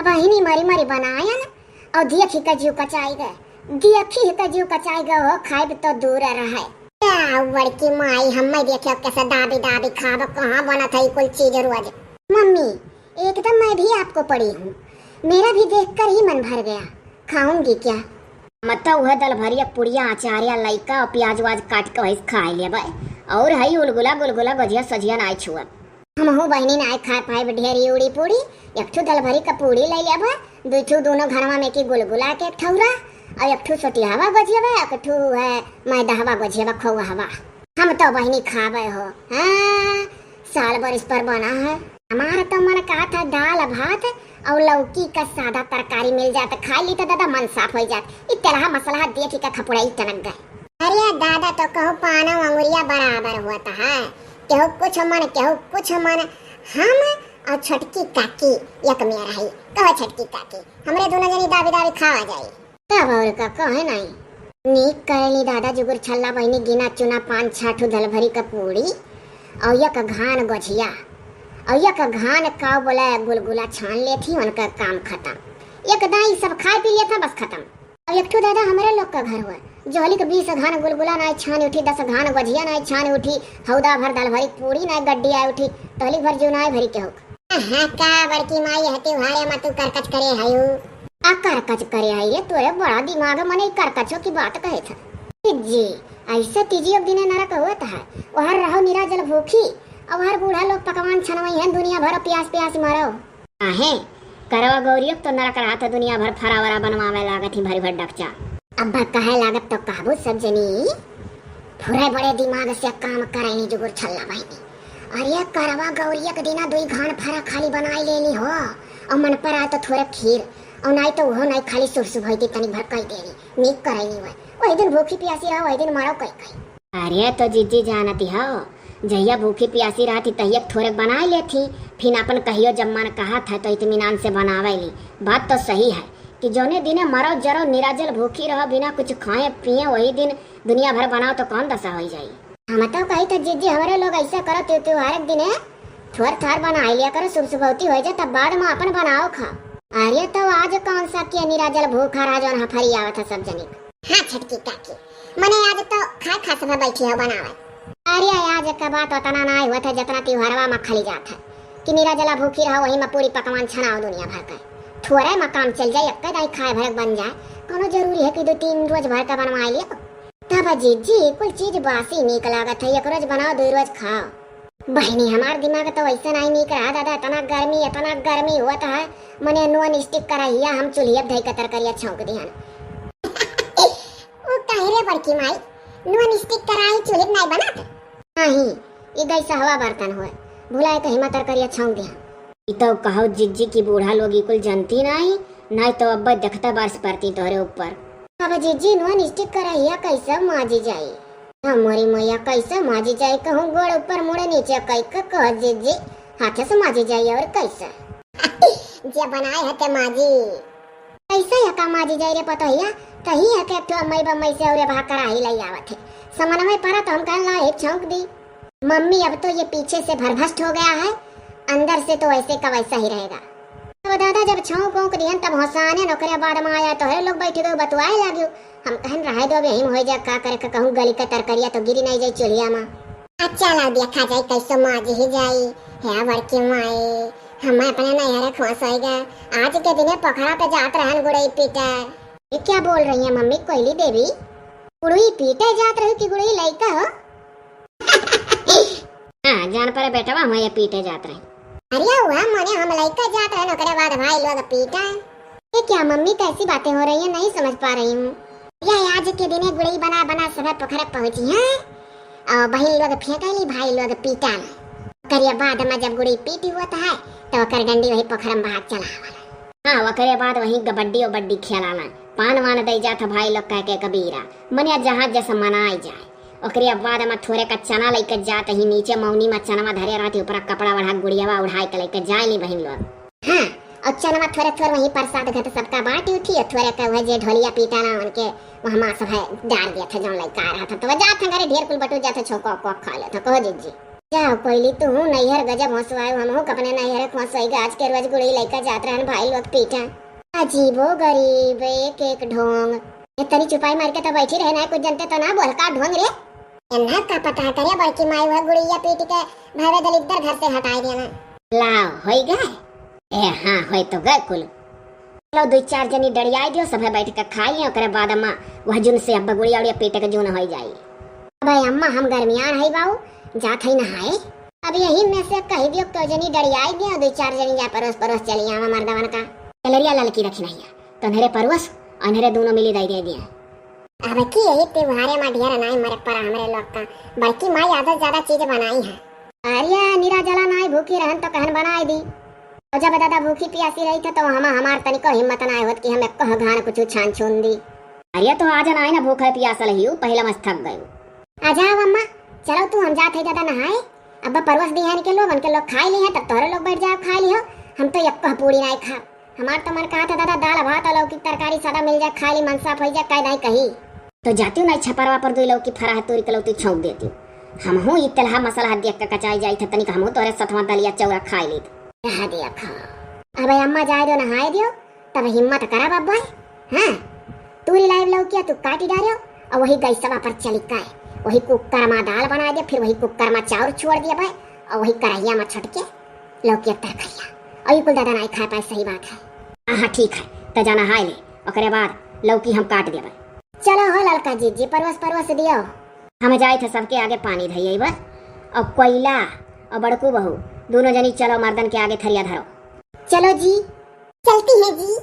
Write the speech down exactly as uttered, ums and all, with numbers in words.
बहिनी मरी मरी बनायन, और दियत ही का जीव कचाई गए, दियत ही का जीव कचाई गए हो, खाइब तो दूर रहे। क्या बड़की माई, हम्मे देखियो कैसे दाबी दाबी खाब, कहाँ बनत है कुल चीज रोज। मम्मी, एकदम मैं भी आपको पड़ी हूँ, मेरा भी देखकर ही मन भर गया, खाऊंगी क्या? मत तो वह दल भरी एक पुड़िया अचारिया लइका और प्याज वाज काट के वही खा लेबे, और हई उलगुला गुलगुला गजिया सजिया नाई छुअब। हमहू बहिनी नाय खाए पाइब ढेरी उड़ी पूड़ी, एक ठू दल भरी का पूड़ी ले लेबा, दुई ठू दोनों घरवा में की गुलगुला के एक ठौरा, और एक ठू सोटियावा गोझियावा, एक ठू है मैदाहवा गोझियावा खोवावा। हम तो बहिनी खाबे हो, हाँ, साल बरिस पर बना है। हमारा तो मन कहा था दाल भात और लौकी का सादा तरकारी मिल जात, खा ली तो दादा मन साफ हो जात। ई तेलहा मसलहा देख के खपुड़ाई टनक गए। अरे दादा, तो कहू पानो अंगुरिया बराबर होत है, केहू कुछ मन, केहू कुछ मन। हम और छोटकी काकी एक में रही। कहो छोटकी काकी, हमरे दोनों जनी दाबी दाबी खावा जाई। तब और का कहे नहीं। नीक करेली दादा जुगुर छल्ला बहिनी, गिना चुना पाँच छह ठू दल भरी का पूड़ी और एक घान गोझिया और एक घान का बोला गुलगुला छान लेथी, उनका काम खत्म। एक दाई सब खाए पी लेथा, बस खत्म। अब एक ठो दादा हमरे लोग का घर हुआ, जोहली के बीस घान गुलगुला नाय छान उठी, दस घान गोझिया नाय छान उठी, हौदा भर दाल भरी पूरी नाय गड्डी आय उठी, तोहली भर जो नाय भरी के होक। हाँ, का बड़की माई, हती भाड़े मा तू करकच करे हयू। आ करकच करे आई रे, तोरे बड़ा दिमाग मने करकचो की बात कहे था। जी, ऐसा तीजियो दिने नरक होत है, वहर रहो निराजल भूखी, और वहर बूढ़ा लोग पकवान छनवई हैं, दुनिया भर प्यास प्यास मरो। काहे? करवा गौरियक तो नरक रहत है, दुनिया भर फरावरा बनवावे लागत ही भरी भर डकचा। अब्बा कहे लागत तो कहबू सब जनी, फुरे बड़े दिमाग से काम करैनी जुगुर छल्ला बहिनी। अरे करवा गौरियक दिना दुई घान फरा खाली बनाई लेली हो, और मन पर आए तो थोड़े खीर, और नाई तो उहो नाई खाली सुबह सुबह होती तनी भर कई देली, नीक करैनी हुए। वही दिन भूखी प्यासी रहो, वही दिन मरो कई कई। अरे तो जिज्जी जानती हो, जहिया भूखी प्यासी रहती तहिया थोड़े बनाए लेती, फिर अपन कहियो जब मन कहत है तो इत्मीनान से बनावे ली। बात तो सही है कि जोने दिने मरो जरो निराजल भूखी रहो बिना कुछ खाए पिए, वही दिन दुनिया भर बनाओ तो कौन दशा होई जाई। हम तो कही था जिज्जी हमरे लोग ऐसा करो, त्यों त्योहार के दिने थोर थार बनाए लिया करो, सुबह सुबह होती हो जाए तब बाद में अपन बनाओ खा। अरे तो आज कौन सा किया निराजल भूखा रहा जोन हफरी आवत है सब जनिक। हाँ छोटकी काकी, मने आज तो खाए खास में बैठी हो बनावे। अरे आज का बात उतना ना हुआ था जितना त्योहारवा में खाली जात है कि निराजला भूखी रहो वही में पूरी पकवान छनाओ दुनिया भर का। थोड़े में काम चल जाए, एक दाई खाए भर बन जाए, कोनो जरूरी है कि दो तीन रोज भर का बनवा लियो। तब जिज्जी कुल चीज बासी नीक लागत है, एक रोज बनाओ दो रोज खाओ। बहिनी हमार दिमाग तो वैसे नहीं नीक रहा दादा, इतना गर्मी, इतना गर्मी हुआ था, मने नॉन स्टिक कराहिया हम चूल्हिया धई के तरकरिया छौंक दिहन। ओ काहे रे बड़की माई, नॉन स्टिक कराही चूल्हे नहीं बनत? नहीं, ये गैस हवा बर्तन होए, भुलाए कहीं मा तरकरिया छौंक दिहन। ई तो कहो जिज्जी की बूढ़ा लोग ई कुल जनती नहीं, नहीं तो अब देखता बरस पड़ती तोहरे ऊपर। अब जिज्जी नॉन स्टिक कराहिया कैसे माजी जाई? हमरी मैया कैसे माजी जाई? कहूँ गोड़ ऊपर मुड़े नीचे कई के कह जिज्जी, हाथे से माजी जाई और कैसे? जे बनाए है ते माजी। कैसे है का माजी जाई रे पतोहिया? कहीं है के एक ठो अम्मई बम्मई से और भाग कराही लई आवत है। समनवे परा तो हम कहन ला एक छौंक दी। मम्मी अब तो ये पीछे से भरभस्ट हो गया है, अंदर से तो वैसे का वैसा ही रहेगा। तो दादा जब छौंक ओंक दिहन तब हंसाने ओकरे बाद में आया तोहरे लोग बैठ गए बतुआए लागियो। हम कहन रहे दो अब यहीं में हो जाए, का करे का कहूँ गली का तरकरिया तो गिरी नहीं जाई चूल्हिया में। अच्छा ला देखा जाई कैसे माजी ही जाई। हे बड़की माई, हम अपने नैहरे खुश हो गए। आज के दिने पोखरा पे जात रहन गुड़ई पीटे। ये क्या बोल रही है मम्मी कोयली देवी? गुड़ई पीटे जात रही कि गुड़ई लइका हो? हाँ, जान परे बेटवा, हुआ ये पीटे जात रही। अरे हुआ मने हम लइका जात रहन, ओकरे बाद भाई लोग पीटा। ये क्या मम्मी, कैसी बातें हो रही हैं, नहीं समझ पा रही हूँ। या आज के दिने गुड़ई बना बना सब पोखरे पहुँची हैं और बहिन लोग फेंकैली, भाई लोग पीटा। ओकरे बाद में जब गुड़ई पीटी होत है तो ओकर डंडी वही पोखर में भाग चला वाला। हाँ, ओकरे बाद वही गबड्डी उबड्डी खेलाला, पान वान दे जात भाई लोग कह के कबीरा, मने जहाँ जैसे मनाई जाए। ओकरे बाद में थोरे का चना लइके जात ही नीचे मौनी में चनवा धरे रहती, ऊपर कपड़ा ओढ़ा गुड़ियावा उढ़ाई के लइके जाए ली बहिन लोग। हाँ, और चनवा थोरे थोरे वही प्रसाद घट सबका बांटी उठी, और थोरे का वह जे ढोलिया पीटा ना उनके वहाँ माँ सब है डाल दिया था, जौन लइका आ रहा था, तो वह जात हैं घरे ढेर कुल बटू जात है, छौंका उका खा लेता, कहो जिज्जी। जाओ कोइली, तू नैहर गजब हंसवायो, हमहू अपने नैहर हंसवाई, आज के रोज गुड़ी लइका जात रहन भाई लोग पीटा। अजीबो गरीब एक एक ढोंग। ए तनी चुपाई मार के तो बैठी रहे ना, कुछ जनते तो ना बोल का ढोंग रे। एन्हा का पता करे बड़की माई वह गुड़िया पीट के भावे दलिद्दर घर से हटाई देना। लाओ, होई गए? ए हाँ, होई तो गए कुल। चलो, दुई चार जनी डड़ियाई दियो, सभे बैठ के खाई लियो, ओकरे बाद अम्मा वह जुन से अब्बा गुड़िया उड़िया पीटे के जुन होई जाई। अबे अम्मा, हम गर्मियान हई बाऊ, जात हई नहाए। अब यही में से कही दियो, तो जनी डड़ियाई दियो, दुई चार जनी जाए परोस परोस चली आवा मर्दवन का। चलरिया ललकी रखी नहीं है, तो अन्हरे परोस, अन्हरे दोनों मिली दई दे दिए। अब की यही त्योहारे में ढेर नाई मरे पर हमरे लोग का। बड़की माई आधा ज्यादा चीज बनाई है। अरे निरा जला नाई भूखी रहन तो कहन बनाई दी। और जब दादा भूखी पियासी रही थे तो हम हमार तनिको हिम्मत नाई होत कि हम एक घान कुछ छान छून दी। अरे तो आज नाई ना भूख है पियासल ही, पहला मस थक गयो। आ जाओ अम्मा, चलो तू हम जात है दादा नहाए। अब परोस दी है इनके लोग, उनके लोग खाई ली है, तब तोहरे लोग बैठ जाओ खाई ली हो। हम तो एक पूड़ी नाई खा। हमार तो मन कहा था दादा, दाल भात और लौकी की तरकारी सादा मिल जाए, खाई ली, मन साफ हो जाए, कह दाई कही। तो जाती हूँ ना छपरवा पर दुई लौकी फरा है, तोरी के लौकी छौंक देती हूँ। हमहू ई तेलहा मसाला देख के कचाई जाई था, तनिक हमहू तोरे सथवा दलिया चौरा खाई ली। कह दिया खा। अबे अम्मा जाए दो, नहाए दियो, तब हिम्मत करा बब्बा। हाँ, तूरी लाइव लौकिया तू काटी डारियो, और वही गैसवा पर चली काए, वही कुकर मा दाल बनाए दे, फिर वही कुकर मा चाउर छोड़ दिया भाई, और वही कढ़ैया मा छटके लौकी एक तरह खइया। और ई कुल दादा नाई खाए पाए, सही बात है। हाँ, हाँ, ठीक है, त जा नहाए ले, ओकरे बाद लौकी हम काट देबे। चलो हो ललका जीजी, परोस परोस दियो। हम जाए थे सबके आगे पानी धई अइबे, और कोयला और बड़कू बहू दोनों जनी चलो मर्दन के आगे थरिया धरो। चलो जी। चलती है जी।